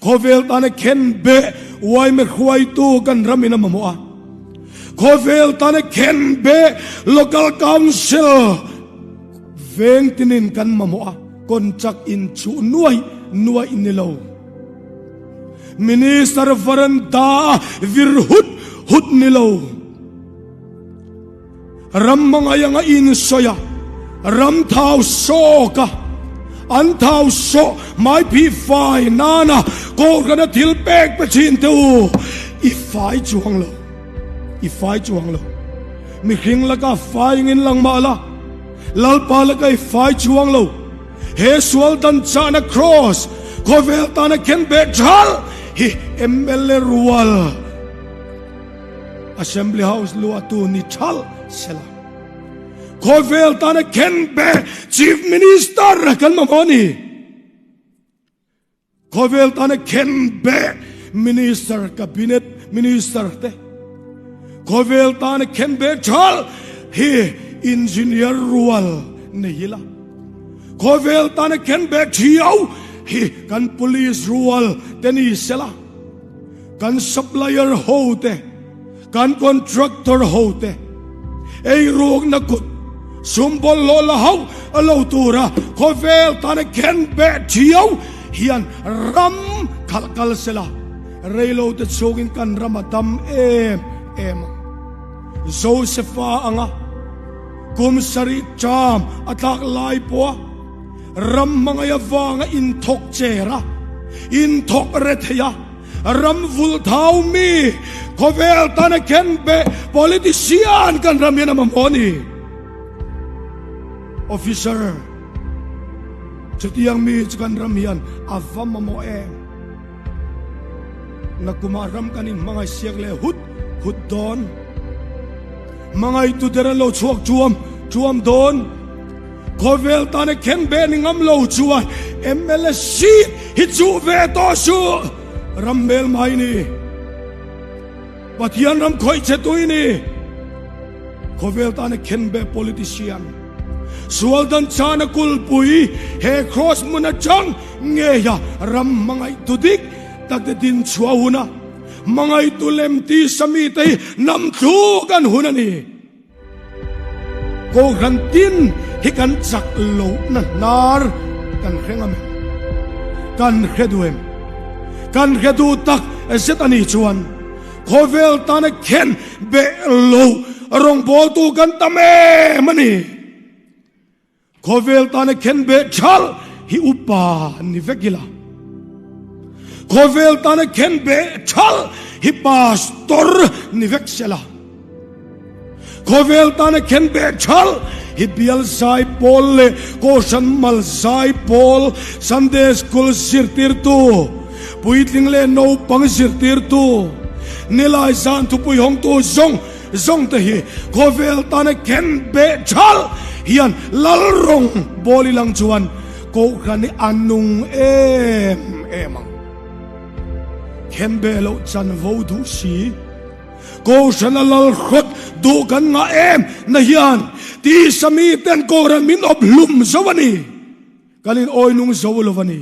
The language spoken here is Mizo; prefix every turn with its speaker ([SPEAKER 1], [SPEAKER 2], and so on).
[SPEAKER 1] Khawvel tana khen beh yma hruaitu kan ramin a mamawh a. Khawvel tana khen beh Local Council veng tinin kan mamawh a, contract inchuh nuaih nuaih ni lo. Minister varanda a vir hut hut ni lo. Ram hmangaih anga insawi a, ram thau sawk a, an thau sawh hmai phih fai nana Kohhrana thil pek pe thin teh u, i fai chuang lo, i fai chuang lo. Mihring laka fai ingin lang mah la, Lalpa laka i fai chuang lo. He sual dan chahna Kraws khawvel tana khenbeh thal hi mla rual. Assembly House luahtu ni thalh sela. Khawvel tana khen be Chief Minister kan mamawh a ni. Khawvel tana khen be Minister Cabinet Minister te. Khawvel tana khen be thalh hi Engineer rual nei ila. Khawvel tana khen be thiau hi kan Police rual te ni sela. Kan supplier ho te, kan contractor ho te ei rukna kut sum bawlhhlawh la hauh a lo tura khawvel tana khen beh thiau hian ram khalh kal sela reilo te chhungin kan ram a dam em em ang. Josefa anga kum sarih ṭam a tlak lai pawha Ram hmangaih avanga inthawk cher a, inthawk rethei a, ram vulh thau mi khawvel tana khen beh politician kan ram hian a mamawh a ni. Officer, chutiang mi chu kan ram hian a va mamawh em? Nakumah ram kan inhmangaih siak leh hut hut dawn. Hmangaihtu der an lo chhuak chuam chuam dawn. Khawvel tana khen beh ni ngam lo chuan mla seat hi chuh ve tawh suh. Ram hmel mai ni. Pathian ram khawih che tui ni. Khawvel tana khen beh politician. Sual dan chana kulpui he cross hmun atang ngeia ram hmangaihtu dik takte din chhuah huna hmangaihtu lem tisa mite hi nam thluk an hun a ni. Kohhran tin hi kan chak lohna hnar kan hre ngam em? Kan hre duh em? Kan hre duh tak zet a nih chuan khawvel tana khen beh lo rawngbawltu kan tam em a ni. Khawvel tana khen beh thalh hi upa ni vek ila. Khawvel tana khen beh thalh hi pastor ni vek sela. Khawvel tana khen beh thalh hi bial zai pawl leh Kohhran mal zai pawl, Sunday School zirtirtu, puitling leh naupang zirtirtu, nilai zan thupui hawngtu zawng zawng te hi khawvel tana khen beh thalh hian lal rawng bawl i lang chuan Kohhran hi a nung em em ang. Khen beh loh chanvo duh si. Kohhran a lal hrawt duh kan ngah em na hian tisa miten Kohhran min awp hlum zo a ni. Kan in awi nung zo lo a ni.